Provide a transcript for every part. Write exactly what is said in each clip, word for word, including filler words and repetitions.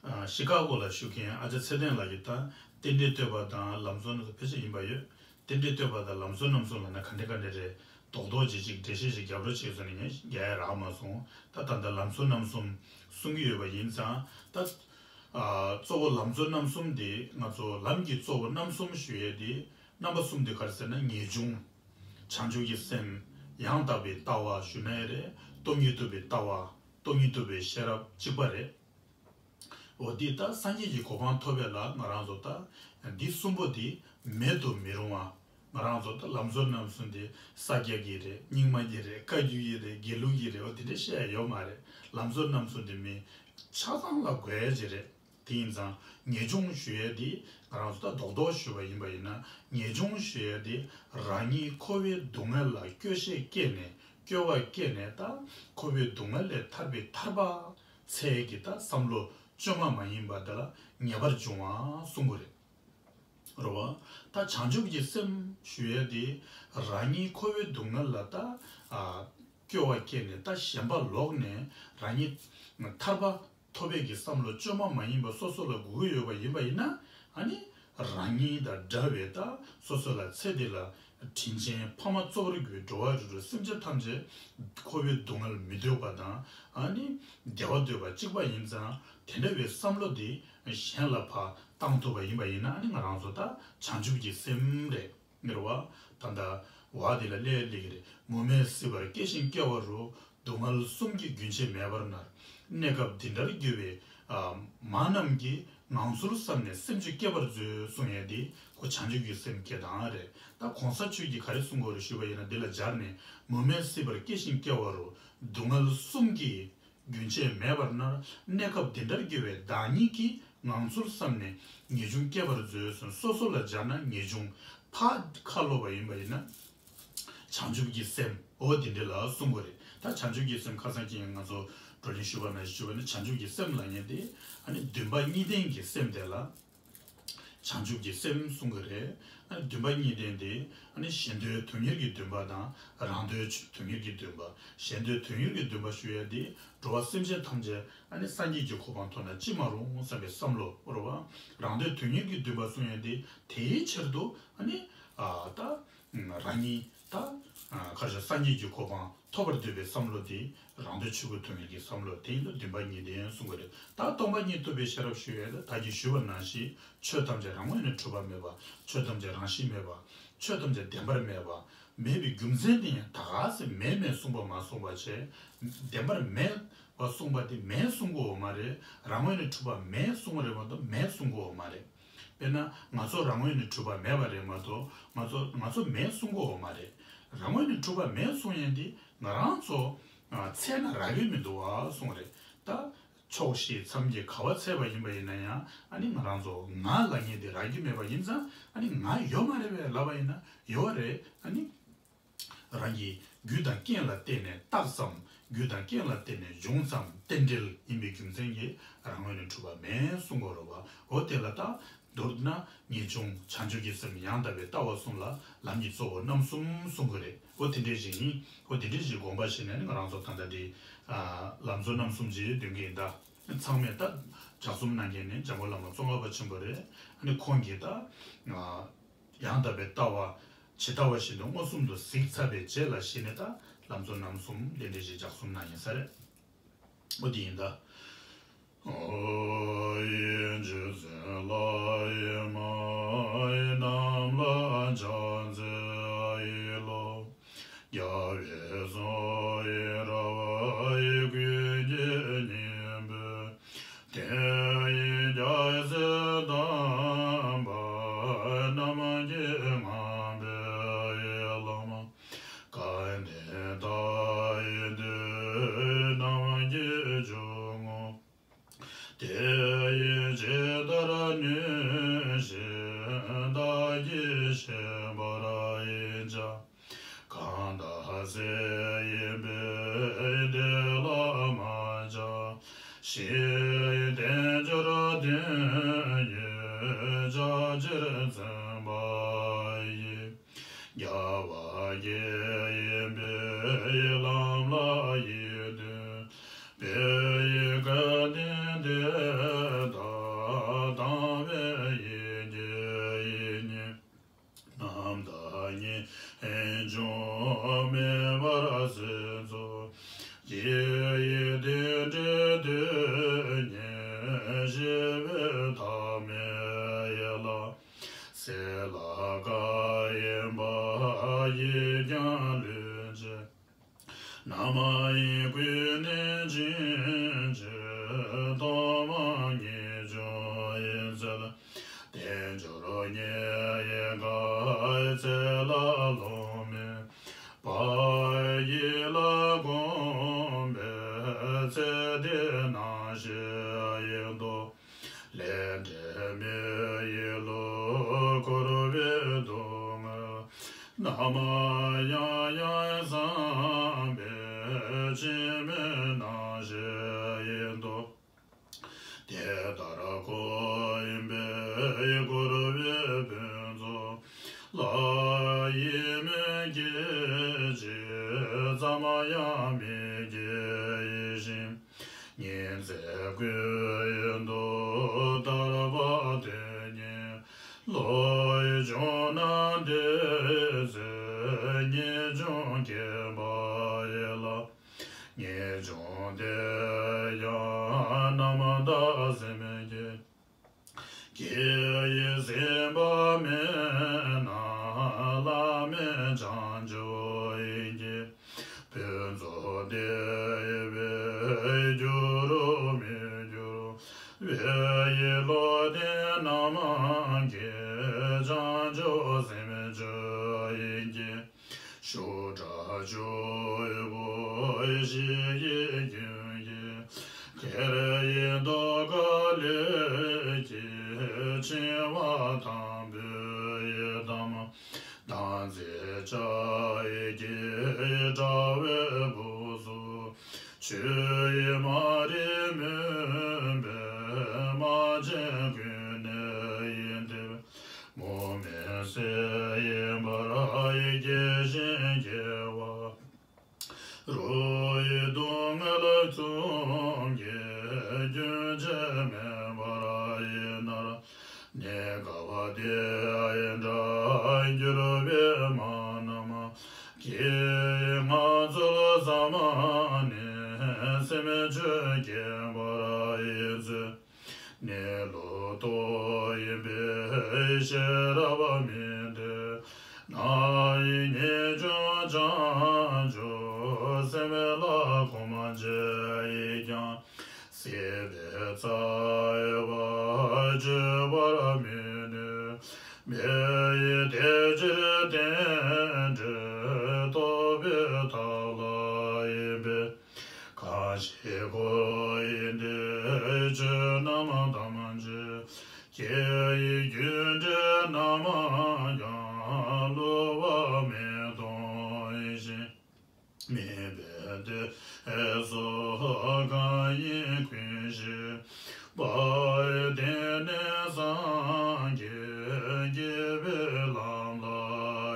ཨ། ཤི་ཀ་གོ་ལ་བཞུགས་མཁན་ཨ་ཅག་ཚེ་བརྟན་ལགས་ཀྱིས་ད་རྟེན་འབྲེལ་བསྟོད་པ་དང་ལམ་གཙོ་རྣམ་གསུམ་ཕལ་ཆེར་ཡིན་པ་ཡོད། རྟེན་འབྲེལ་བསྟོད་པ་དང་ལམ་གཙོ་རྣམ་གསུམ་ལབ་ན་ག་འདྲ་ག་འདྲ་རེད། རྡོག་རྡོག་ཅིག་ཅིག་འགྲེལ་བཤད་ཅིག་རྒྱབ་རོགས་བྱེད་ཟེར་ནས་ངས་རྒྱག་ཡ་རག་མ་སོང་། ད་ད་ལྟ་ལམ་གཙོ་རྣམ་གསུམ་གསུང་གི་ཡོད་པ་ཡིན་ཙང་ད། ཨ། གཙོ་བོ་ལམ་གཙོ་རྣམ་གསུམ་དེ་ང་ཚོ་ལམ་གྱི་གཙོ་བོ་རྣམ་གསུམ་ཞུ་ཡས་དེ་རྣམ་པ་གསུམ་དེ་ག་རེ་ཟེར་ན་ངེས་འབྱུང་། བྱང་ཆུབ་ཀྱི་སེམས། ཡང་དག་པའི་ལྟ་བ་ཞུ་ན་ཡང་རེད། སྟོང་ཉིད་རྟོགས་པའི་ལྟ་བ། སྟོང་ཉིད་རྟོགས་པའི་ཤེས་རབ་གཅིག་པ་རེད། འོ་འདི་ད་སངས་རྒྱས་ཀྱི་གོ་འཕང་ཐོབ་པའི་ལ་ང་རང་ཚོ་ད་འདི་གསུམ་པོ་འདི་མེད་དུ་མི་རུང་བ། ང་རང་ཚོ་ད་ལམ་གཙོ་རྣམ་གསུམ་འདི་ས་སྐྱ་གི་རེད། རྙིང་མ་གི་རེད། བཀའ་བརྒྱུད་ཀྱི་རེད། དགེ་ལུགས་ཀྱི་རེད། འོ་འདི་འདྲ་བཤད་ཡ་ཡོད་མ་རེད། ལམ་གཙོ་རྣམ་གསུམ་འདི་མི་ཆ་ཚང་ལ་དགོས་ཡ་ཅིག་རེད། དེ་ཡིན་ཙང་ངེས་འབྱུང་ཞུ་ཡས་དེ་ང་རང་ཚོ་ད་རྡོག་རྡོག་ཞུས་པ་ཡིན་པ་ཡིན་ན་ངེས་འབྱུང་ཞུ་ཡས་དེ་རང་ཉིད་འཁོར་བའི་སྡུག་བསྔལ་ལ་སྐྱོ་ཤས་སྐྱེས་ནས་སྐྱོ་བ་སྐྱེས་ནས་ད་འཁོར་བའི་སྡུག་བསྔལ་ལས་ཐར་པའི་ཐར་པ་འཚོལ་གྱི་ད་བསམ་བློ་བཅོས་མ་མ་ཡིན་པ་དེ་ལ་ངེས་པར་འབྱུང་བ་གསུང་གི་རེད། རེད་བ། ད་བྱང་ཆུབ་ཀྱི་སེམས་ཞུ་ཡས་དེ་རང་ཉིད་འཁོར་བའི་སྡུག་བསྔལ་ལ་ད་ཨ་སྐྱོ་བ་སྐྱེས་ནས་ད་ཞེན་པ་ལོག་ནས་རང་ཉིད་ཐར་པ་ཐོབ་པའི་གི་བསམ་བློ་བཅོས་མ་མ་ཡིན་པ་སོ་སོ་ལ་དགོས་ཀྱི་ཡོད་པ་ཡིན་པ་ཡིན་ན། ཨ་ནི་རང་ཉིད་དང་འདྲ་བའི་ད་སོ་སོ་ལ་ཚེ་འདི་ལ་དྲིན་ཅན་ཕ་མ་གཙོ་བོར་གྱུར་པའི་འགྲོ་བ་རིགས་དྲུག་སེམས་ཅན་ཐམས་ཅད་འཁོར་བའི་སྡུག་བསྔལ་མི་འདོད་པ་དང་ཨ་ནི་བདེ་བ་འདོད་པ་གཅིག་པ་ཡིན་ཙང་དེ་འདྲ་བའི་བསམ་བློ་འདི་གཞན་ལ་ཕར་བཏང་ཐུབ་པ་ཡིན་པ་ཡིན་ན་ཨ་ནི་ང་རང་ཚོ་ད་བྱང་ཆུབ་ཀྱི་སེམས་རེད། ངེར་བ། ད་ལྟ་བ་དེ་ལ་སླེབས་སླེབས་ཀྱི་རེད། མུ་མེད་སྲིད་པར་སྐྱེ་ཞིང་སྐྱེ་བ་རུ། སྡུག་བསྔལ་གསུམ་གྱིས་རྒྱུན་ཆད་མེད་པར་མནར། གནས་སྐབས་འདི་འདྲར་གྱུར་པའི་མ་རྣམས་ཀྱིས། ངང་ཚུལ་བསམས་ནས་སེམས་བསྐྱོད་བསྐྱེད་པར་མཛོད་གསུང་ཡས་འདི་ཁོ་བྱང་ཆུབ་ཀྱི་སེམས་སྐྱེ་སྟངས་རེད། ད་གོང་ས་མཆོག་གིས་ག་རེ་གསུང་གི་ཡོད་རེད་ཞུས་པ་ཡིན་ན་འདི་ལ་སྦྱར་ནས་མུ་མེད་སྲིད་པར་སྐྱེ་ཞིང་སྐྱེ་བ་རུ། སྡུག་བསྔལ་གསུམ་གྱིས། རྒྱུན་ཆད་མེད་པར་མནར། གནས་སྐབས་འདི་འདྲར་གྱུར་པའི་བདག་ཉིད་ཀྱིས་ངང་ཚུལ་བསམས་ནས་ངེས་འབྱུང་སྐྱེད་པར་མཛོད་གསུངས། སོ་སོ་ལ་སྦྱར་ན་ངེས་འབྱུང་། ཕར་ཁ་ལོག་པ་ཡིན་པ་ཡིན་ན། བྱང་ཆུབ་ཀྱི་སེམས་འོ་འདི་འདྲ་ལ་གསུང་གི་རེད། ད་བྱང་ཆུབ་ཀྱི་སེམས་ཁ་སང་ཁྱེད་ང་ཚོ་བགྲོ་གླེང་ཞུས་པ་ནང་བཞིན་ཞུས་པ་ནི་བྱང་ཆུབ་ཀྱི་སེམས་ལབ་མཁན་དེ་ཨ་ནི་འདུན་པ་གཉིས་ལྡན་གྱི་སེམས་དེ་ལ། བྱང་ཆུབ་ཀྱི་སེམས་གསུང་གི་རེད། ཨ་ནི་འདུན་པ་གཉིས་ལྡན་དེ་ཨ་ནི་གཞན་དོན་དོན་གཉེར་གྱི་འདུན་པ་དང་རང་དོན་དོན་གཉེར་གྱི་འདུན་པ། གཞན་དོན་དོན་གཉེར་གྱི་འདུན་པ་ཞུ་ཡ་དེ་འགྲོ་བ་སེམས་ཅན་ཐམས་ཅད་ཨ་ནི་སངས་རྒྱས་ཀྱི་གོ་འཕང་ཐོབ་ན་ཅི་མ་རུང་བསམ་པའི་བསམ་བློ་རེད་བ། རང་དོན་དོན་གཉེར་གྱི་འདུན་པ་གསུང་ཡ་དེ་དེའི་ཕྱིར་དུ་ཨ་ནི་ཨ་ད་རང་ཉིད་ད་ཁ་ཤས་སངས་རྒྱས་ཀྱི་གོ་འཕང་ཐོབ་པར་འདོད་པའི་བསམ་བློ་དེ། རང་དོན་ཆོས་སྐུ་མཐོང་ཡུལ་གྱི་བསམ་བློ་དེ་ཡིན་ལ་འདུན་པ་གཉིས་ལྡན་གསུང་གི་རེད། ད་སྟོང་པ་ཉིད་རྟོགས་པའི་ཤེས་རབ་ཞུ་ཡས་ལ་ད་གིན་ཞུས་པ་ནང་བཞིན་ཆོས་ཐམས་ཅད་རང་ངོས་ནས་གྲུབ་པ་མེད་པ། ཆོས་ཐམས་ཅད་རང་བཞིན་མེད་པ། ཆོས་ཐམས་ཅད་བདེན་པར་མེད་པ། མེད་པའི་རྒྱུ་མཚན་དེ་ཡང་ད་ག་སེ་མེད་མེད་གསུངས་པ་མ་གསུངས་པ་བྱས། བདེན་པར་མེད་པ་གསུངས་པ་དེ་མེད་གསུང་གི་ཡོད་མ་རེད། རང་ངོས་ནས་གྲུབ་པ་མེད་གསུང་གི་རེད་མ་གཏོགས་མེད་གསུང་གི་ཡོད་མ་རེད། དཔེར་ན་ང་ཚོ་རང་ངོས་ནས་གྲུབ་པ་མེད་པ་རེད་མ་གཏོགས་ང་ཚོ་ང་ཚོ་མེད་གསུང་གི་ཡོད་མ་རེད། རང་ངོས་ནས་གྲུབ་པ་མེད་གསུང་ཡས་འདི་ང་རང་ཚོ་ཨ་འཚལ་ན་རག་གི་མི་འདུག་བ་གསུང་རེད། ད་ཕྱོགས་བཞི་མཚམས་ཀྱི་ག་བ་འཚལ་བ་ཡིན་པ་ཡིན་ན་ཡང་ཨ་ནི་ང་རང་ཚོ་ང་ལབ་མཁན་དེ་རག་གི་མེད་པ་ཡིན་ཙང་ཨ་ནི་ང་ཡོད་མ་རེད་པས་ལབ་པ་ཡིན་ན་ཡོད་རེད། ཨ་ནི་རང་གི་རྒྱུ་དང་རྐྱེན་ལ་བརྟེན་ནས་རྟགས་ཙམ། རྒྱུ་དང་རྐྱེན་ལ་བརྟེན་ནས་འབྱུང་ཙམ་རྟེན་འབྲེལ་ཡིན་པའི་རྒྱུ་མཚན་གྱིས་རང་ངོས་ནས་གྲུབ་པ་མེད་གསུང་གི་རེད་བ། འོ་དེ་ལ་ད། མདོར་ན་ངེས་འབྱུང་བྱང་ཆུབ་ཀྱི་སེམས་ཡང་དག་པའི་ལྟ་བ་གསུམ་ལ་ལམ་གྱི་གཙོ་བོ་རྣམ་གསུམ་གསུང་གི་རེད། འོ་དེ་འདྲས་ཞིག་ཡིན། འོ་དེ་འདྲས་ཞིག་དགོངས་པ་ཞིག་ནས་ནི་ང་རང་ཚོ་ད་ལྟ་འདི་ལམ་གཙོ་རྣམ་གསུམ་ཅིག་འདོན་གྱི་ཡིན། ད་ཚང་མས་ད་ལྗགས་རྩོམ་གནང་མཁན་ནི་འཇམ་མགོན་བླ་མ་ཙོང་ཁ་པ་ཆེན་པོ་རེད། ཨ་ནི་ཁོང་གིས་ད་ཡང་དག་པའི་ལྟ་བ་ཇི་ལྟ་བ་བཞིན་དུ་མངོན་སུམ་དུ་གཟིགས་ཚར་བའི་རྗེས་ལ་གཞི་ནས་ད་ལམ་གཙོ་རྣམ་གསུམ་དེ་འདྲས་ཞིག་ལྗགས་རྩོམ་གནང་ཡིན་ས་རེད། འོ་དེ་ཡིན་ད། ཨོ་ཡེ་རྗེ་བཙུན་ལྷ་ཡི་མ་ཡི་རྣམས་ལ་ཕྱག་འཚལ་ལོ། རྒྱལ་བའི་སྲོག་ཡི་ར་བ་ཡི་ཀུན་གྱི་སྙིང་པོ། དེ་ཡི་རྒྱལ་སྲས་དམ་པ་རྣམས་ཀྱི་ངང་པའི་བླ་མ། སྐལ་ལྡན་དག་ཡི་དུས་རྣམས་ཀྱི་འཇུག་ངོགས། དེ་ཡི་ཇི་ལྟར་ནུས་ཤིང་བདག་གིས་ཤེས་པར་བྱ། གང་དག་སྲས་ཡིན་པའི་དེ་ལ་མ་ཆགས་ཤིང་། དལ་འབྱོར་དོན་གཉེར་ཕྱག་ཕྱིར་འཛིན་པ་ཡིས། རྒྱལ་བ་དགྱེས་ཡིན་པའི་ལམ་ལ་ཡིད་རྟོན་པའི་སྐལ་ལྡན་དེ། དང་དང་བའི་ཡིད་ཀྱི་ཡིད་གཉིས། རྣམ་དག་ངེས་འབྱུང་མེད་པར་སེམས་ཚོགས་ཀྱི་ཡིད་བདེ་འབྲས་དུས་གཉིས་ཞི་བའི་ཐ་མའི་ཡན་ལག་སྲེད་ལ་དཀར་ཡིན་པ་ཡིས་ཀྱང་བསླུས་བྱས། ན་མ་ཡིན་ཀུན་ནས་འབྱིན་ཅིང་སྟོང་པ་ངེས་འབྱུང་ཡིན་ཚུལ། དལ་འབྱོར་ཉེ་བའི་དཀའ་ཚེགས་ལ་ལོང་མེད་པ་ཡིད་ལ་གོམས་པའི་ཚེ་འདི་ནང་ཞིག་ཡིན་མདོག་ལས་འབྲས་མེད་ཡིད་བློ་འཁོར་བའི་སྡུག་བསྔལ་རྣམ་ཡང་ཡང་བསམ་པས་འཆི་མེད་ནང་ཞིག་ཡིན་མདོག་དེ་ལྟར་ཁོ་ཡིན་པས་འཁོར་བའི་ཕུན་ཚོགས་ལ་ཡིད་སྨོན་སྐད་ཅིག་ཙམ་ཡང་མི་སྐྱེ་ཞིང་། ཉིན་མཚན་ཀུན་ཏུ་ཐར་པ་དོན་གཉེར་བློ་ཡིས་བྱུང་ན་དེ་ཚེ་ངེས་འབྱུང་སྐྱེ་བ་ཡིན་ལ། ངེས་འབྱུང་དེ་ཡང་རྣམ་དག་སེམས་ཀྱིས། སྐྱེ་ཡི་ཟིན་པ་མེད་ན་བླ་མེད་བྱང་ཆུབ་ཡིན་གྱི། ཕུན་ཚོགས་བདེ་བའི་རྒྱུ་རུ་མི་འགྱུར་བའི་ཡིད་བློ་དེ་རྣམ་མཁྱེན་བྱང་ཆུབ་སེམས་མཆོག་ཡིན་གྱི། ཤུགས་དྲག་ཆུ་བོ་ཞིག་གི་རྒྱུན་གྱི་གེགས་ཡིན་མདོག་དཀའ་ལས་ཀྱིས་འཆིང་བ་དང་པོའི་ཡི་དམ་དང་མཛད་བྱ་ཡི་གེ་དྲ་བའི་སྦུབས་སུ་ཆུ་ཡི་མ་རིག་མུན་པའི་རྨ་ཆེན་ཀུན་ནས་ཡིད་འཐིབས། མུ་མེད་ཟེར་ཡིན་པར་སྐྱེ་ཞིང་སྐྱེ་བ། རུ་ཡི་སྡུག་བསྔལ་གསུམ་གྱི་རྒྱུན་ཆད་མེད་པར་ཡིན་ནར། གནས་སྐབས་དེ་ཡི་འདྲ་འགྱུར་བའི་མ་ནམ་གྱི་ངང་ཚུལ་ཙམ་ནས་སེམས་ཆོས་སྐྱེ་བར་ཡིན་ཚུལ། གནས་ལུགས་རྟོགས་ཡིན་པའི་ཤེས་རབ་མིན་ཏེ། ནའི་ངེས་འབྱུང་བྱང་ཆུབ་སེམས་ལ་གོམས་བྱས་ཡིས་ཀྱང་། སྲིད་པའི་རྩ་བའི་བར་གཅོད་པར་མི་ནུས་པས། དེ་ཕྱིར་རྟེན་འབྲེལ་རྟོགས་པའི་ཐབས་ལ་ཡིན་པས། གང་ཞིག་ཁོ་ཡི་འདི་ཆོས་རྣམས་ཐམས་ཅད་ཀྱི་རྒྱུ་འབྲས་རྣམ་ཡང་བསླུ་བ་མེད་མཐོང་ཞིང་། མིན་པའི་དེ་སོགས་གང་ཡིན་ཀུན་ཤེས་པ་ཡི། དེ་ནས་སངས་རྒྱས་དགྱེས་པའི་ལམ་ལ་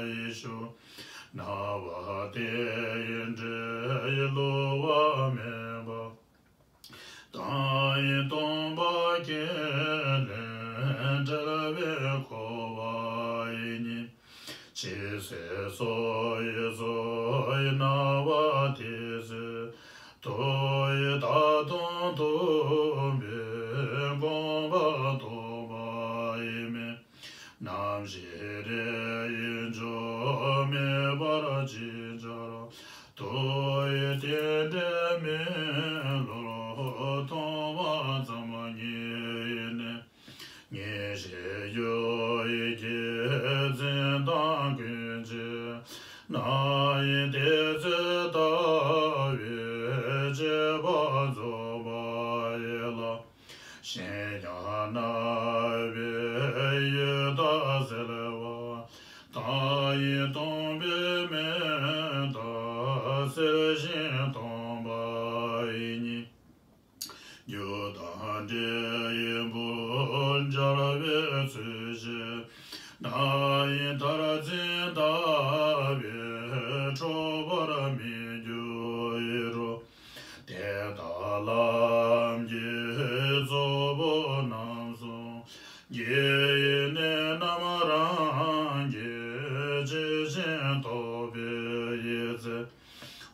ཡིད་ཞུགས། རྣ་བ་དེ་ཡི་འདྲེ་ཡིས་བསླུ་བ་མེད་པ། དང་ཡི་སྟོང་པ་ཁས་ལེན་བྲལ་བའི་འཁོར་བ་ཡི་ཉིད། ཇི་སྲིད་སོ་ཡི་སོ་ཡི་སྣང་བ་དེ་སྲིད་དུ་ཡི། ད་དུང་ཐུབ་པའི་དགོངས་པ་རྟོགས་པ་ཡི་མིག། ནམ་ཞིག་དེ་ཡི་འཇོག་མེད་པར་ཅི་བྱར་དུ་ཡི། དེ་འདྲའི་མི་བསླུར་མཐོང་བ་ཙམ་ཉིད་ཡིན་ནས། ངེས་ཤེས་རྒྱུ་ཡི་རྒྱུ་མཚན་དང་ཀུན་བྱེད་ནའི། དེ་ཚེ་ལྟ་བའི་བྱེད་པ་རྫོགས་པ་ཡི་ལ། གཞན་ཡང་རྣ་བས་ཡུལ་དག་གསལ་བ་དང་ཡི། སྟོང་པའི་མེ་དག་གསལ་ཞིང་སྟོང་པ་ཡི་ཉིད། རྒྱུ་དང་འབྲས་ཡི་འབུམ་སྦྱར་བའི་ཚུལ་བཞིན་ནའི། མཐར་འཛིན་ལྟ་བས་འཕྲོག་པར་མི་འགྱུར་ཡི་རོ། དེ་དག་ལམ་གྱི་གཙོ་ གྱི་ཡེ་ནས་རྣམ་རང་གི་ཇི་བཞིན་རྟོགས་པའི་ཡེ་ཚེ།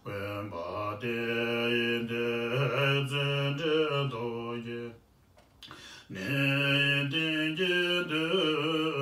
དབེན་པ་དེ་ཡིན་ཏེ་བརྩོན་འགྲུས་རྟོག་གེ་ནི་ཡིན་ཏིང་གི་དུས།